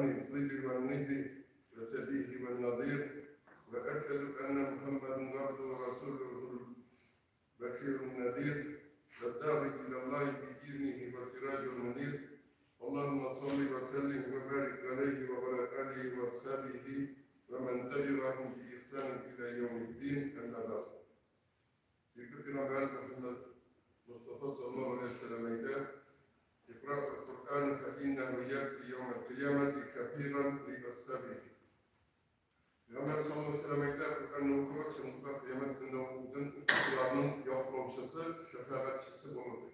عن الضد والند وسبيه والنظير، وأشهد أن محمدا عبده ورسوله البشير النذير والداعي إلى الله بإذنه وسراج المنير. اللهم صل وسلم وبارك عليه وعلى آله وأصحابه ومن تبعهم بإحسان إلى يوم الدين. أما بعد. Сөекле пәйгамбәр Мөхәммәд Мостафа саллаллаһу алейһи ва сәлләм әйтә: "Икра'ул Куръан фа иннәһу яти яумәл кыямәти шәфиган ли асхабихи." Пәйгамбәр саллаллаһу алейһи ва сәлләм әйтә, Коръәнне укыгыз, чынлыкта кыямәт көнендә ул үзен укучыларның яклаучысы, шәфәгатьчесе булыр ди.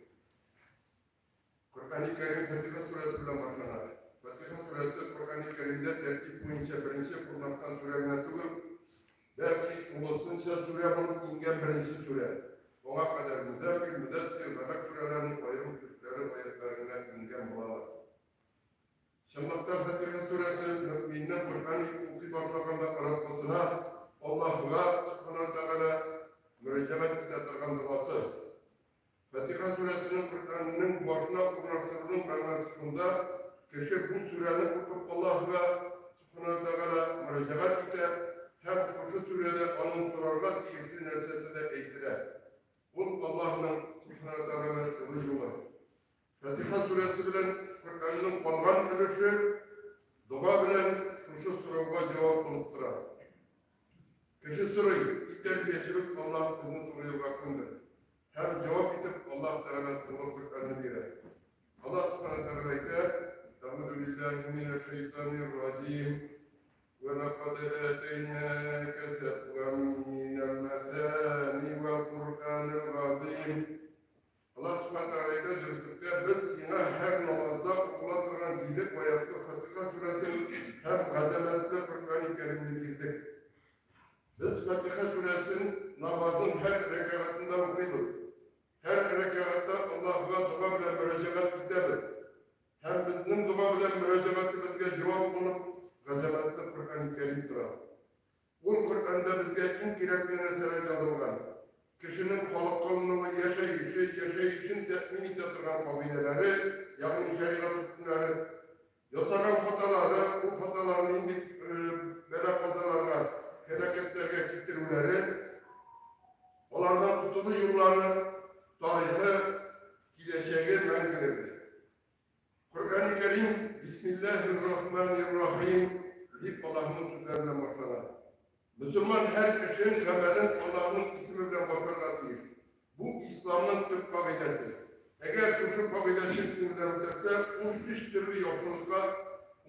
Коръәни Кәрим Фатиха сүрәсе белән башлана. Фатиха сүрәсе Коръәни Кәримдә тәртип буенча беренче урнашкан сүрә генә түгел, бәлки тулысынча сүрә булып иңгән беренче сүрә. Аңа кадәр Музәммил, Мөдәссир, Галәк сүрәләренең аерым өлешләре, аятлары гына иңгән булалар. Чынлыкта Фатиха сүрәсе мөэминнең Коръән укый башлаганда Раббысына, Аллаһыга, Сүбхәнәһү вә Тәгалә, мөрәҗәгать итә торган догасы. Фатиха сүрәсенең Коръәннең башына урнаштыруның мәгънәсе шунда, кеше бу сүрәне укып Аллаһыга, Сүбхәнәһү вә Тәгалә, мөрәҗәгать итә һәм шушы сүрәдә аның сорарга тиешле нәрсәсе дә әйтелә. Ул Аллаһның, Сүбхәнәһү вә Тәгалә, туры юлы. Фатиха сүрәсе белән Коръәннең калган өлеше дога белән шушы сорауга җавап булып тора. Кеше сорый, И тәрбиячебез Аллаһ, безне туры юлга күндер. Һәм җавап итеп Аллаһ Тәгалә туры Коръәнне бирә. Аллаһ Сүбхәнәһү вә Тәгалә әйтә, Әгъүзу биллаһи минәш шәйтанир раҗим. Вә ләкад атәйнәкә сәбган минәл мәсани вәл Куръанил газыйм. Аллаһ Сүбхәнәһү вә Тәгалә әйтә, Дөреслектә, без сиңа һәр намазда укыла торган җиде аятлы Фатиха сүрәсен һәм газәмәтле Коръәни Кәримне бирдек. Без Фатиха сүрәсен намазның һәр рәкәгатендә укыйбыз. Һәр рәкәгатьтә Аллаһыга дога белән мөрәҗәгать итәбез. Һәм безнең дога белән мөрәҗәгатебезгә җавап булып газәмәтле Коръәни Кәрим тора. Ул Коръәндә безгә иң кирәкле нәрсәләр язылган, кешенең халык кылынуы, яшәеше, яшәешен тәэмин итә торган кагыйдәләре, ягъни шәригать хөкемнәре, ясаган хаталары, ул хаталар нинди бәла-казаларга, һәлакәтләргә китерүләре, алардан котылу юллары, тарихы, киләчәге, мәңгелеге. Коръәни Кәрим Бисмиллаһир-рахманир-рахим дип Аллаһның сүзләре белән башлана. Мөселман һәр эшен, гамәлен Аллаһның исеме белән башларга тиеш. Бу исламның төп кагыйдәсе. Әгәр шушы кагыйдә чын күңелдән үтәлсә, ул өч төрле яхшылыкка,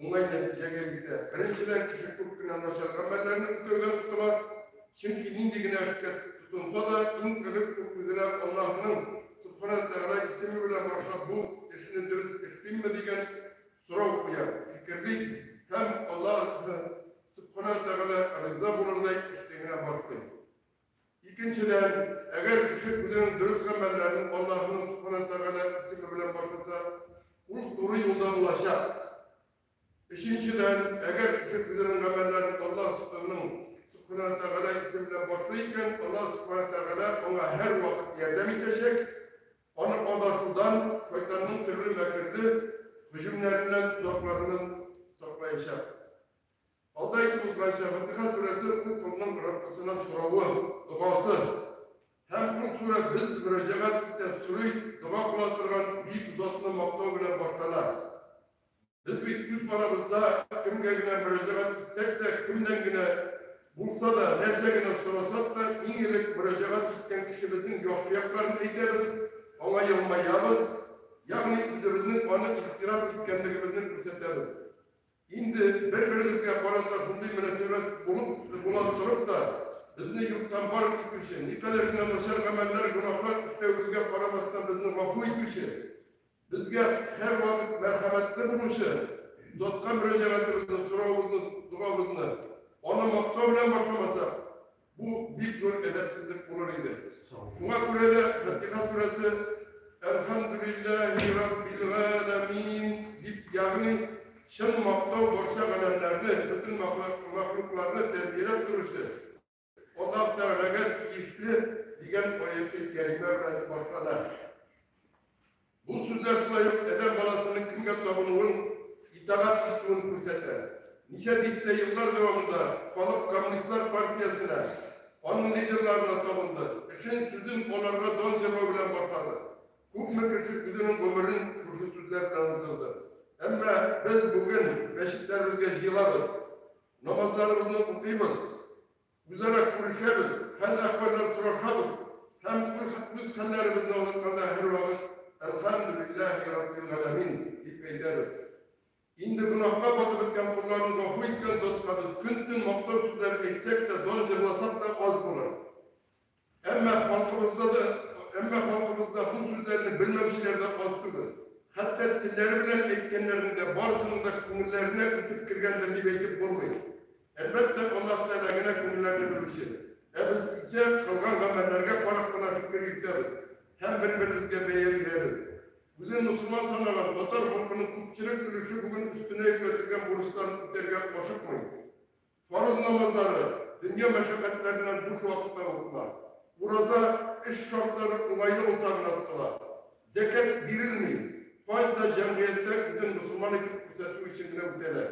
уңай нәтиҗәгә илтә. Беренчедән, кеше күп кенә начар гамәлләрне үтәүдән котыла. Чөнки нинди генә эшкә тотынса да, иң элек ул үзенә Аллаһының Сөбханә Тәгалә исеме белән башлап бу эшне дөрес эшлимме дигән сорау куя, фикерли һәм Аллаһы Сөбханә Тәгалә риза булырдай эшне генә башлый. Икенчедән, әгәр кеше үзенең дөрес гамәлләрен Аллаһының Сөбханә Тәгалә исеме белән башласа, ул туры юлда булачак. Өченчедән, әгәр кеше үзенең гамәлләрен Аллаһның Сүбхәнәһү вә Тәгалә исеме белән башлый икән, Аллаһ Сүбхәнәһү вә Тәгалә аңа һәрвакыт ярдәм итәчәк, аны адашудан, шайтанның төрле мәкерле һөҗүмнәреннән, тозакларыннан саклаячак. Алда әйтеп узганча, Фатиха сүрәсе ул колның Раббысына соравы, догасы. Һәм ул сүрә без мөрәҗәгать итә, сорый, дога кыла торган Бөек Затны мактау белән башлана. Без бит үз арабызда кемгә генә мөрәҗәгать итсәк тә, кемнән генә булса да, нәрсә генә сорасак та, иң элек мөрәҗәгать иткән кешебезнең яхшы якларын әйтәбез, аңа елмаябыз, ягъни үзебезнең аны ихтирам иткәнлегебезне күрсәтәбез. Инде бер-беребезгә карата шундый мөнәсәбәт булып була торып та, безне юктан бар итүче, никадәр генә начар гамәлләр, гөнаһлар эшләвебезгә карамастан безне гафу итүче, Безгә һәрвакыт мәрхәмәтле булучы Затка мөрәҗәгатебезне, соравыбызны, догабызны Аны мактау белән башламасак, бу бик зур әдәпсезлек булыр иде. Шуңа күрә дә Фатиха сүрәсе Әлхәмдүлилләһи раббил галәмин дип, ягъни чын мактау барча галәмнәрне, бөтен мәхлукларны тәрбияләп торучы, Аллаһ Тәгаләгә тиешле дигән аяте кәримә белән башлана. Бу сүзләр шулай ук адәм баласының кемгә табынуын итагать итүен күрсәтә. Ничә дистә еллар дәвамында халык Коммунистлар партиясенә, аның лидерларына табынды, эшен, сүзен аларга дан җырлау белән башлады. Күпме кеше үзенең гомерен шушы сүзләр белән уздырды. Әмма без бүген мәчетләребезгә җыелабыз, намазларыбызны укыйбыз, үзара күрешәбез, хәл-әхвәлләр сорашабыз һәм үз хәлләребезне аңлатканда һәрвакыт Әлхәмдүлилләһи раббил галәмин дип әйтәбез. Инде гөнаһка батып беткән колларын гафу иткән затка без көн-төн мактау сүзләре әйтсәк тә, дан җырласак та аз булыр. Әмма халкыбызда да, әмма халкыбызда бу сүзләрне белмәүчеләр дә аз түгел. Хәтта телләре белән әйткәннәрнең дә барысының да күңелләренә үтеп кергәндер дип әйтеп булмый. Әлбәттә, Аллаһ Тәгалә генә күңелләрне белүче. Ә без исә кылган гамәлләргә карап кына фикер йөртәбез һәм бер-беребезгә бәя бирәбез. Үзен мөселман санаган татар халкының күпчелек өлеше бүген өстенә йөкләтелгән бурычларын үтәргә ашыкмый. Фарыз намазлары дөнья мәшәкатьләреннән буш вакытта укыла. Ураза эш шартлары уңайлы булса гына тотыла. Зәкят бирелми. Хаҗ да җәмгыятьтә үзен мөселман итеп күрсәтү өчен генә үтәлә.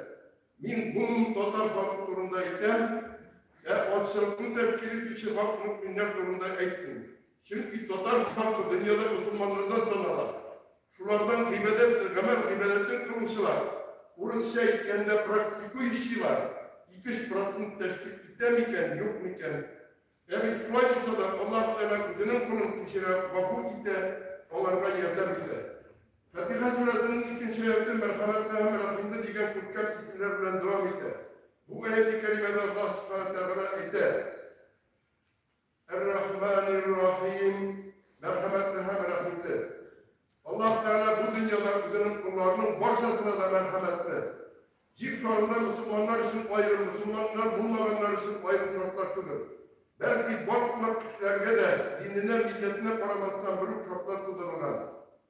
Мин гомум татар халкы турында әйтәм, ә азчылыкны тәшкил итүче хак мөэминнәр турында әйтмим. Чөнки татар халкы дөньяда мөселманнардан санала. Шулардан гыйбадәт, гамәл гыйбадәтен кылучылар, урысча әйткәндә практикующийлар, ике-өч процент тәшкил итә микән, юк микән? Ә бит шулай булса да, Аллаһ Тәгалә үзенең колын кичерә, гафу итә, аларга ярдәм итә. Фатиха сүрәсенең икенче аяте Мәрхәмәтле һәм Рәхимле дигән күркәм исемнәр белән дәвам итә. Бу аяти кәримәдә Аллаһ Сүбхәнәһү Тәгалә әйтә, Әр-Рахманир-Рахим, Мәрхәмәтле һәм Рәхимле. Аллаһ Тәгалә бу дөньяда үзенең колларының барчасына да мәрхәмәтле. Җир шарында мөселманнар өчен аерым, мөселманнар булмаганнар өчен аерым шартлар түгел. Бәлки барлык кешеләргә дә, диненә, милләтенә карамастан бер үк шартлар тудырылган.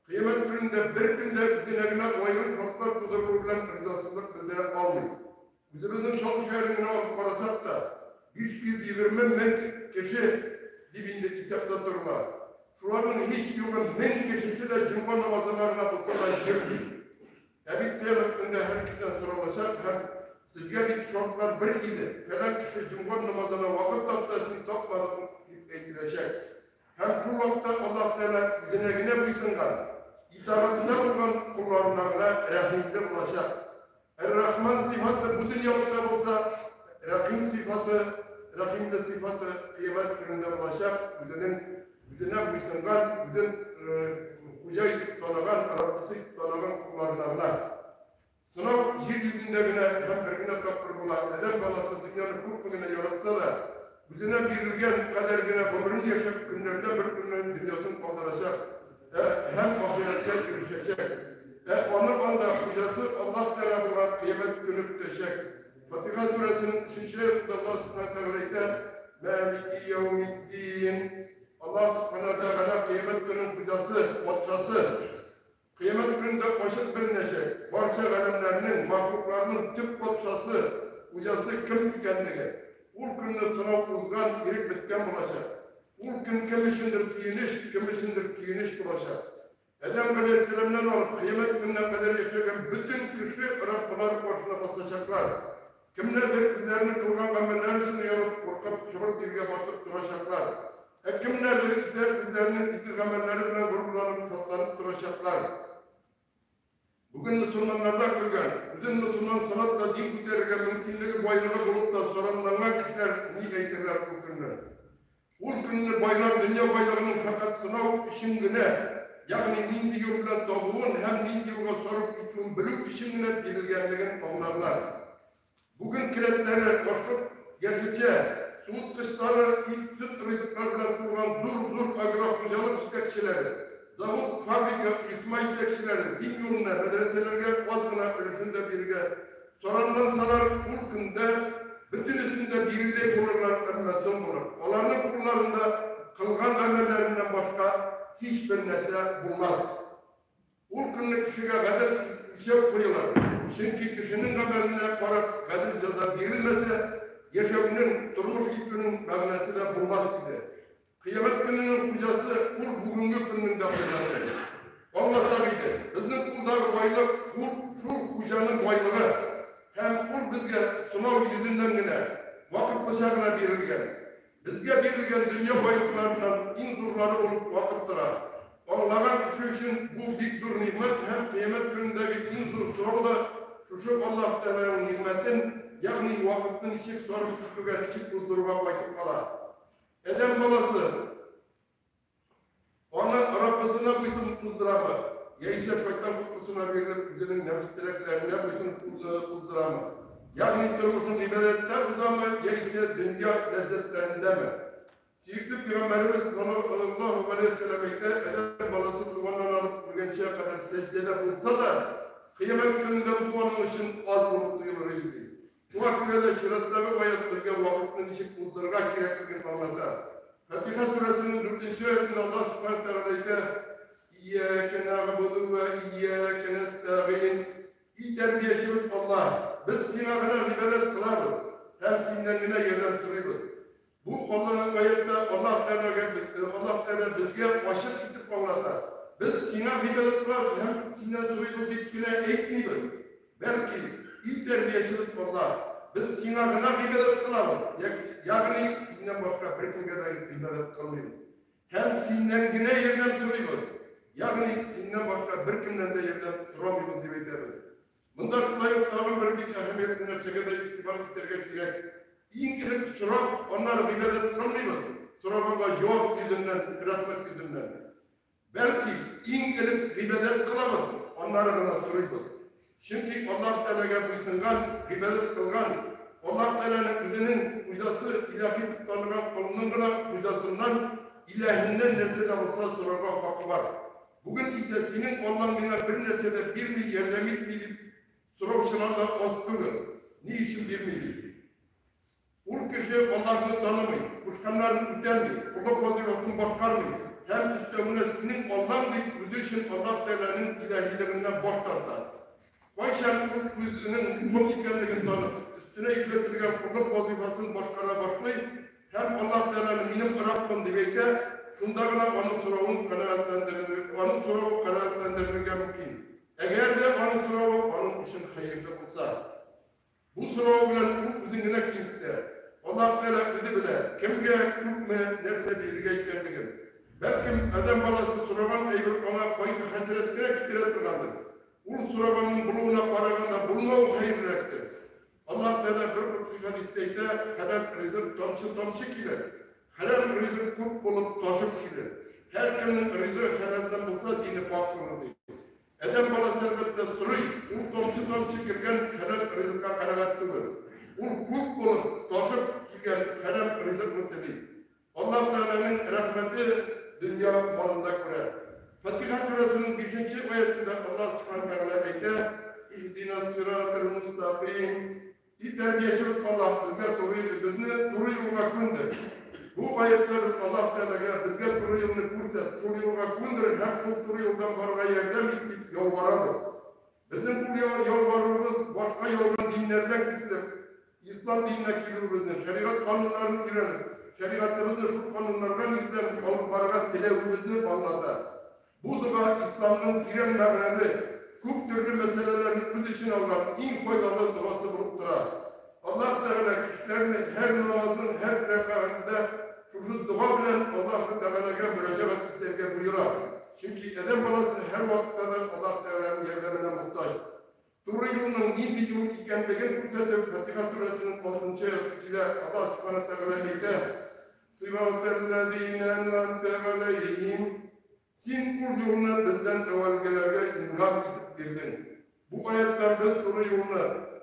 Кыямәт көнендә беркем дә үзенә генә аерым шартлар тудырылу белән ризасызлык белдерә алмый. Үзебезнең Чаллы шәһәрен генә алып карасак та, 520 мең кеше дип инде исәптә торыла. Шуларның һич югы 1000 кешесе дә җомга намазына гына булса да йөрми. Ә бит кыямәт көнендә һәр кешедән соралачак һәм сезгә бит шартлар бер иде, фәлән кеше җомга намазына вакыт тапты, син тапмадың, дип әйтеләчәк. Һәм шул вакытта Аллаһ Тәгалә үзенә генә буйсынган, итагатендә булган колларына гына рәхимле булачак. Әр-Рахман сыйфаты бу дөньялыкта булса, Рәхим сыйфаты, рәхимле сыйфаты кыямәт көнендә булачак, үзенең үзенә буйсынган, үзен хуҗа итеп таныган, Раббысы итеп таныган колларына гына. Сынау җир йөзендә генә һәм бер генә тапкыр була. Адәм баласы дөньяны күпме генә яратса да, үзенә бирелгән кадәр генә гомерен яшәп, көннәрдән бер көнне дөньясын калдырачак һәм ахирәткә ирешәчәк. Ә аны анда хуҗасы Аллаһ Тәгалә булган кыямәт көне көтәчәк. Фатиха сүрәсенең өченче аятында Аллаһ Сүбхәнәһү Тәгалә әйтә, Мәлики яумиддин. Аллаһ Сүбхәнәһү Тәгалә кыямәт көненең хуҗасы, патшасы. Кыямәт көнендә ачык беленәчәк, барча галәмнәрнең, мәхлукларның төп патшасы, хуҗасы кем икәнлеге. Ул көнне сынау узган, ирек беткән булачак. Ул көн кем өчендер сөенеч, кем өчендер көенеч булачак. Адәм галәйһиссәламнән алып кыямәт көненә кадәр яшәгән бөтен кеше Раббылары каршына басачаклар. Кемнәрдер үзләренең кылган гамәлләре өчен оялып, куркып, чоры тиргә батып торачаклар. Ә кемнәрдер исә үзләренең изге гамәлләре белән горурланып, шатланып торачаклар. Бүген мөселманнарда көлгән, үзен мөселман санап та дин күтәрергә мөмкинлеге, байлыгы булып та саранланган кешеләр ни әйтерләр ул көнне? Ул көнне байлар дөнья байлыгының фәкать сынау өчен генә, ягъни нинди юл белән табуын һәм нинди юлга сарыф итүен белү өчен генә бирелгәнлеген аңларлар. Бүген келәтләре ашлык, яшелчә, суыткычлары ит-сөт ризыклар белән тулган зур-зур агрохуҗалык җитәкчеләре, завод, фабрика, оешма җитәкчеләре дин юлына, мәдрәсәләргә аз гына өлешен дә бирергә саранлансалар, ул көндә бөтенесен дә бирердәй булырлар, әмма соң булыр. Аларның кулларында кылган гамәлләреннән башка һичбер нәрсә булмас. Ул көнне кешегә гадел үлчәү куелыр, чөнки кешенең гамәленә карап гадел җәза бирелмәсә, яшәүнең, тормыш итүнең мәгънәсе дә булмас иде. Кыямәт көненең хуҗасы ул бүгенге көннең дә хуҗасы. Аңласак иде, безнең кулдагы байлык ул шул. шул хуҗаның байлыгы һәм ул безгә сынау йөзеннән генә, вакытлыча гына бирелгән. Безгә бирелгән дөнья байлыкларыннан иң зурлары булып вакыт тора. Аңлаган кеше өчен бу бик зур нигъмәт һәм кыямәт көнендәге иң зур сорау да шушы Аллаһ Тәгаләнең нигъмәтен, ягъни вакытны ничек сарыф итүгә, ничек уздыруга кайтып кала. Адәм баласы Аны Раббысына буйсынып уздырамы, яисә шайтан коткысына бирелеп, үзенең нәфес теләкләренә буйсынып уздырамы? Ягъни тормышын гыйбадәттә узамы, яисә дөнья ләззәтләрендәме? Сөекле пәйгамбәребез саллаллаһу галәйһи ва сәлләм әйтә, адәм баласы туганнан алып үлгәнчә кадәр сәҗдәдә булса да, кыямәт көнендә бу аның өчен аз булып тоелыр иде, ди. Шуңа күрә дә чираттагы аять безгә вакытны ничек уздырырга кирәклеген аңлата. Фатиха сүрәсенең дүртенче аятында Аллаһ Сүбхәнәһү Тәгалә әйтә, Иyyәкә нәгъбуду вә иyyәкә нәстәгыйн. И тәрбиячебез Аллаһ, без Сиңа гына гыйбадәт кылабыз һәм Синнән генә ярдәм сорыйбыз. Бу Аллаһ аятта Аллаһ Тәгаләгә Аллаһ Тәгалә безгә ачык итеп аңлата. Без Сиңа гыйбадәт кылабыз һәм Синнән сорыйбыз дип кенә әйтмибез. Бәлки, и тәрбиячебез Аллаһ, без Сиңа гына гыйбадәт кылабыз, ягъни Синнән башка беркемгә дә гыйбадәт кылмыйбыз. Һәм Синнән генә ярдәм сорыйбыз, ягъни Синнән башка беркемнән дә ярдәм сорамыйбыз дип әйтәбез. Монда шулай ук тагын бер бик әһәмиятле нәрсәгә дә игътибар итәргә кирәк. Иң элек сорап, аннары гыйбадәт кылмыйбыз, сораганга җавап йөзеннән, рәхмәт йөзеннән. Бәлки, иң элек гыйбадәт кылабыз, аннары гына сорыйбыз. Чөнки Аллаһ Тәгаләгә буйсынган, гыйбадәт кылган, Аллаһ Тәгаләне үзенең хуҗасы, илаһи дип таныган колның гына хуҗасыннан, илаһеннән нәрсә дә булса сорарга хакы бар. Бүген исә синең Аллаң миңа бер нәрсә дә бирми, ярдәм итми дип сораучылар да аз түгел. Ни өчен бирми дип. Ул кеше Аллаһны танымый, кушканнарын үтәми, коллык вазыйфасын башкармый һәм өстәвенә синең Аллаң дип үзе өчен Аллаһ Тәгаләнең илаһилыгыннан баш тарта. Кайчан ул үзенең кол икәнлеген танып, өстенә йөкләтелгән коллык вазыйфасын башкара башлый һәм Аллаһ Тәгаләне минем Раббым дип әйтә, шунда гына аның соравын канәгатьләндерер, аның соравы канәгатьләндерелергә мөмкин. Әгәр дә аның соравы аның өчен хәерле булса. Бу соравы белән ул үзен генә кимсетә. Аллаһ Тәгалә үзе белә, кемгә, күпме, нәрсә бирергә икәнлеген. Бәлкем, адәм баласы сораган әйбер аңа кайгы-хәсрәт кенә китерә торгандыр. Ул сораганның булуына караганда булмавы хәерлерәктер. Аллаһ Тәгалә бер котси хәдистә әйтә, Хәләл ризык тамчы-тамчы килер, хәрам ризык күп булып ташып килер. Һәркемнең ризыгы хәләлдән булса, дине пакь булыр, ди. Адәм баласы, әлбәттә, сорый, ул тамчы-тамчы кергән хәләл ризыкка канәгать түгел. Ул күп булып, ташып килгән хәрам ризыкны тели. Аллаһ Тәгаләнең рәхмәте дөнья малында күрә. Фатиха сүрәсенең бишенче аятендә Аллаһ Сүбхәнәһү Тәгалә әйтә, Иһдинас-сиратал мустакыйм. И тәрбиячебез Аллаһ, безгә туры, безне туры юлга күндер. Бу аятьтә без Аллаһ Тәгаләгә безгә туры юлны күрсәт, шул юлга күндер һәм шул туры юлдан барырга ярдәм ит дип ялварабыз. Безнең бу ялваруыбыз башка ялган диннәрдән киселеп, ислам диненә килүебезне, шәригать кануннарын өйрәнеп, шәригатебезне шул кануннарга нигезләнеп алып барырга теләвебезне аңлата. Бу дога исламның тирән мәгънәле, күп төрле мәсьәләләрне үз эченә алган иң файдалы догасы булып тора. Аллаһ Тәгалә кешеләрне һәр намазның һәр рәкәгатендә шушы дога белән Аллаһы Тәгаләгә мөрәҗәгать итәргә боера. Чөнки адәм баласы һәрвакытта да Аллаһ Тәгаләнең ярдәменә мохтаҗ. Туры юлның нинди юл икәнлеген күрсәтеп, Фатиха сүрәсенең алтынчы аяте килә, Аллаһ Сүбхәнәһү вә Тәгалә әйтә, Сиратәлләзинә ән'амтә галәйһим, Син ул юлны бездән әүвәлгеләргә ингам итеп бирдең. Бу аяттан без туры юлны,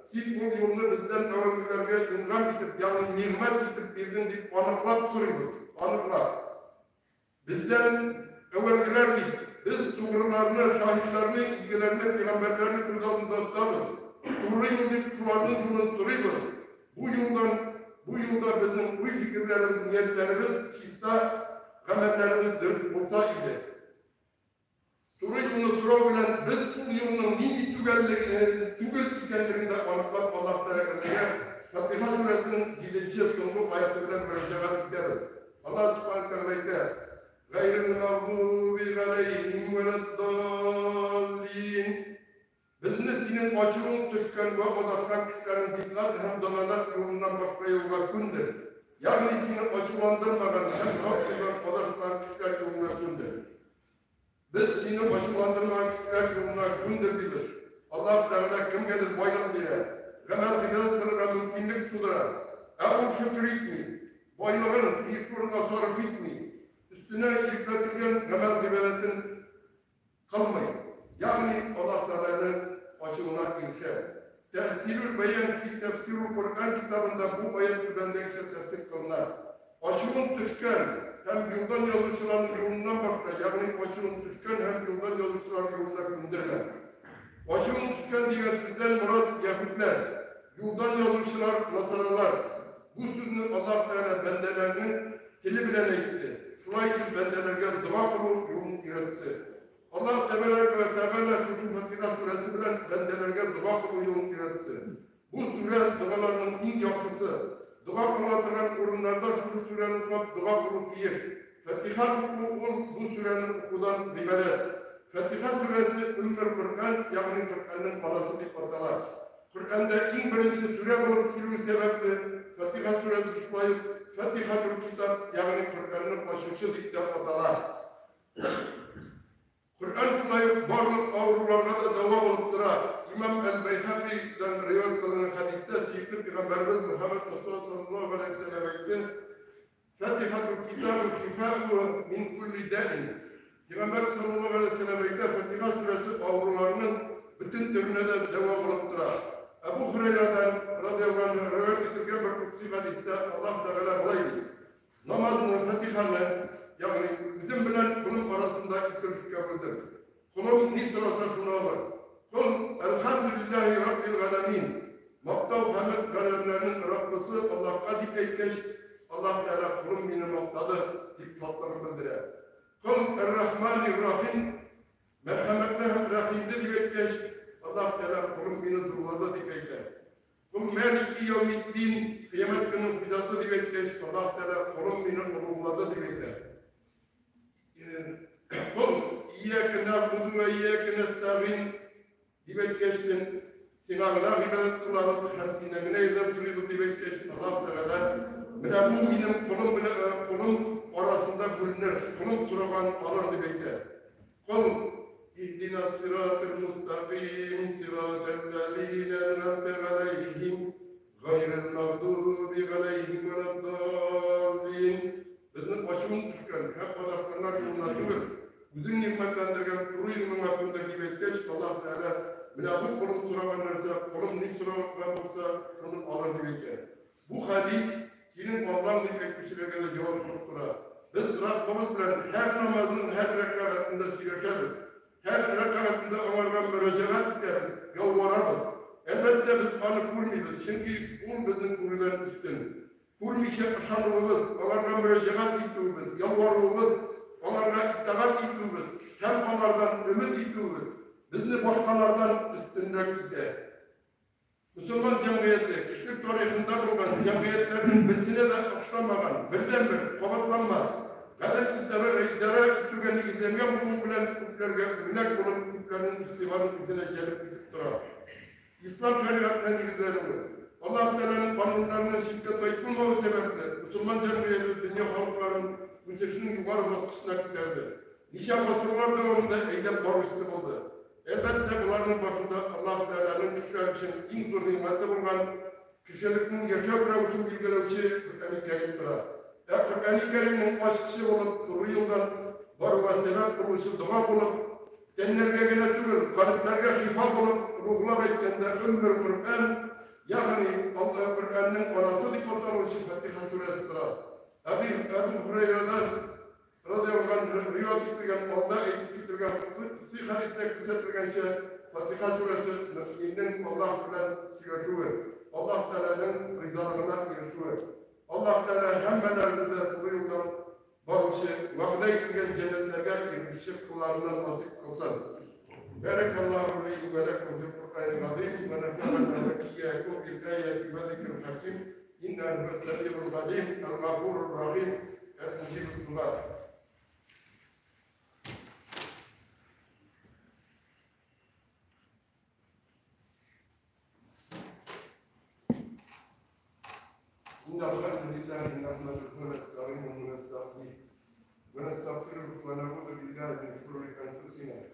Син ул юлны бездән әүвәлгеләргә ингам итеп, ягъни нигъмәт итеп бирдең дип аныклап сорыйбыз, аныклап. Бездән әүвәлгеләр дип, без тугрыларны, шаһитларны, изгеләрне, пәйгамбәрләрне күз алдында тотабыз. Туры юл дип шуларның юлын сорыйбыз. Бу юлдан, бу юлда безнең уй-фикерләребез, ниятләребез чиста, гамәлләребез дөрес булса иде. Туры юлны сорау белән без ул юлның нинди түгәллеге, түгел икәнлеген дә аныклап Аллаһ Тәгаләгә Фатиха сүрәсенең җиденче соңгы аяты белән мөрәҗәгать итәбез. Аллаһ Сүбхәнәһү Тәгалә әйтә, Гайрил мәгъдуби галәйһим вәләд-даллин. Безне синең ачуың төшкән вә адашкан кешеләрнең бидгать һәм далаләт юлыннан башка юлга күндер. Ягъни сине ачуландырмаган һәм хак юлдан адашмаган кешеләр юлына күндер. Без сине ачуландырмаган кешеләр юлына күндер дибез. Аллаһ Тәгалә кемгәдер байлык бирә, гамәл-гыйбадәт кылырга мөмкинлек тудыра, ә ул шөкер итми, байлыгын тиеш урынга сарыф итми, өстенә йөкләтелгән гамәл-гыйбадәтен кылмый, ягъни Аллаһ Тәгаләне ачуына ирешә. Тәфсирүл бәян фи тәфсирул Коръән китабында бу аять түбәндәгечә тәфсир кылына, Ачуың төшкән һәм юлдан язучыларның юлыннан башка, ягъни ачуың төшкән һәм юлдан язучылар юлына күндермә. Ачуың төшкән дигән сүздән морад яһүдләр, юлдан язучылар, насаралар. Бу сүзне Аллаһ Тәгалә бәндәләренең теле белән әйтте, шулай итеп бәндәләргә дога кылу юлын өйрәтте. Аллаһ Тәбәрәкә вә Тәгалә шушы Фатиха сүрәсе белән бәндәләргә дога кылу юлын өйрәтте. Бу сүрә, догаларның иң яхшысы. Дога кыла торган урыннарда шушы сүрәне укып дога кылу тиеш. Фатиха уку ул бу сүрәне укудан гыйбарәт. Фатиха сүрәсе Өммел Коръән, ягъни Коръәннең анасы дип атала. Коръәндә иң беренче сүрә булып килүе сәбәпле, Фатиха сүрәсе шулай ук Фатихатул Китап, ягъни Коръәнне ачучы дип тә атала. Коръән шулай ук барлык авыруларга да дәва булып тора. Имам әл-Бәйһәкыйдан риваять кылынган хәдистә сөекле пәйгамбәребез Мөхәммәд Мостафа саллаллаһу галәйһи ва сәлләм әйтте, Фатихатул китабу шифа'у мин кулли да'ин. Пәйгамбәребез саллаллаһу галәйһи ва сәлләм әйтә, Фатиха сүрәсе авыруларның бөтен төренә дә дәва булып тора. Әбу Һурәйрадан, радияллаһу анһу, риваять ителгән бер кудси хәдистә Аллаһ Тәгалә болай ди, Намазны, Фатиханы, ягъни үзем белән колым арасында ике өлешкә бүлдем. Колым ни сораса, шуны алыр. Кол, Әлхәмдүлилләһи раббил галәмин, мактау хәмед галәмнәрнең Раббысы Аллаһка дип әйткәч, Аллаһ Тәгалә колым мине мактады, дип шатлыгын белдерә. Кол, Әр-Рахманир-Рахим, мәрхәмәтле һәм рәхимле дип әйткәч, Аллаһ Тәгалә колым мине зурлады, дип әйтә. Кол Мәлики яумиддин, кыямәт көненең хуҗасы дип әйткәч, Аллаһ Тәгалә колым мине олуглады дип әйтә. Кол Ияке нәгъбуду вә ияке нәстәгыйн дип әйткәчтен, сиңа гына гыйбадәт кылабыз һәм синнән генә ярдәм сорыйбыз дип әйткәч, Аллаһ Тәгалә менә бу минем колым белән колым арасында бүленер, колым сораган алыр дип әйтә. Кол, Иһдинас сиратал мустакыйм, сиратал ләзина әнгамтә галәйһим, гайрил мәгъдуби галәйһим вәләд-даллин. Безне ачуың төшкән һәм адашканнар юлына түгел, Үзең нигъмәтләндергән туры юлыңа күндер, дип әйткәч, Аллаһ Тәгалә, Менә бу колым сораган нәрсә, колым ни сораган булса, шуны алыр, дип әйтә. Бу хәдис синең Аллаң дип әйтүчеләргә дә җавап булып тора. Без Раббыбыз белән һәр намазның һәр рәкәгатендә сөйләшәбез, һәр рәкәгатендә аңарга мөрәҗәгать итәбез, ялварабыз. Әлбәттә, без аны күрмибез, чөнки ул безнең күрүдән өстен. Күрмичә ышануыбыз, аңарга мөрәҗәгать итүебез, ялваруыбыз, аңарга итагать итүебез һәм аңардан өмет итүебез безне башкалардан өстенрәк итә. Мөселман җәмгыяте, кешелек тарихында булган җәмгыятьләрнең берсенә дә охшамаган, бердәнбер, кабатланмас, гадел идарә идарә итүгә нигезләнгән булуы белән күпләргә үрнәк булып, күпләрнең игътибарын үзенә җәлеп итеп тора. Ислам шәригатенә нигезләнүе, Аллаһ Тәгаләнең кануннарыннан читкә тайпылмавы сәбәпле, мөселман җәмгыяте дөнья халыкларын үсешнең югары баскычына күтәрде, ничә гасырлар дәвамында әйдәп баручысы булды. Әлбәттә, боларның башында Аллаһ Тәгаләнең кешеләр өчен иң зур нигъмәте булган кешелекнең яшәү рәвешен билгеләүче Коръәни Кәрим тора. Ә Коръәни Кәримнең ачкычы булып, туры юлдан баруга сәбәп булучы дога булып, тәннәргә генә түгел, калебләргә шифа булып, рухлап әйткәндә, Өммел Коръән, ягъни Коръәннең анасы дип аталучы Фатиха сүрәсе тора. Әби Әбу Һурәйрадан Радиаллаһу анһу риваять ителгән алда әйтеп кителгән котси хәдистә күрсәтелгәнчә, Фатиха сүрәсе мөэминнең Аллаһ белән сөйләшүе, Аллаһ Тәгаләнең ризалыгына ирешүе. Аллаһ Тәгалә һәммәләребезне дә туры юлдан баручы, вәгъдә ителгән җәннәтләргә ирешүче колларыннан насыйп кылсын. Бәрәкаллаһу ли вә ләкүм фил Коръәнил газыйм вә нәфәгъәнә вә ияякүм бил аяти вә зикрил хәким. Иннәһу һуәс-сәмигул галим, әл-гафурур рахим, әл-муҗибуд дуга. إن الحمد لله نحمده ونستعينه ونستهديه ونستغفره ونعوذ بالله من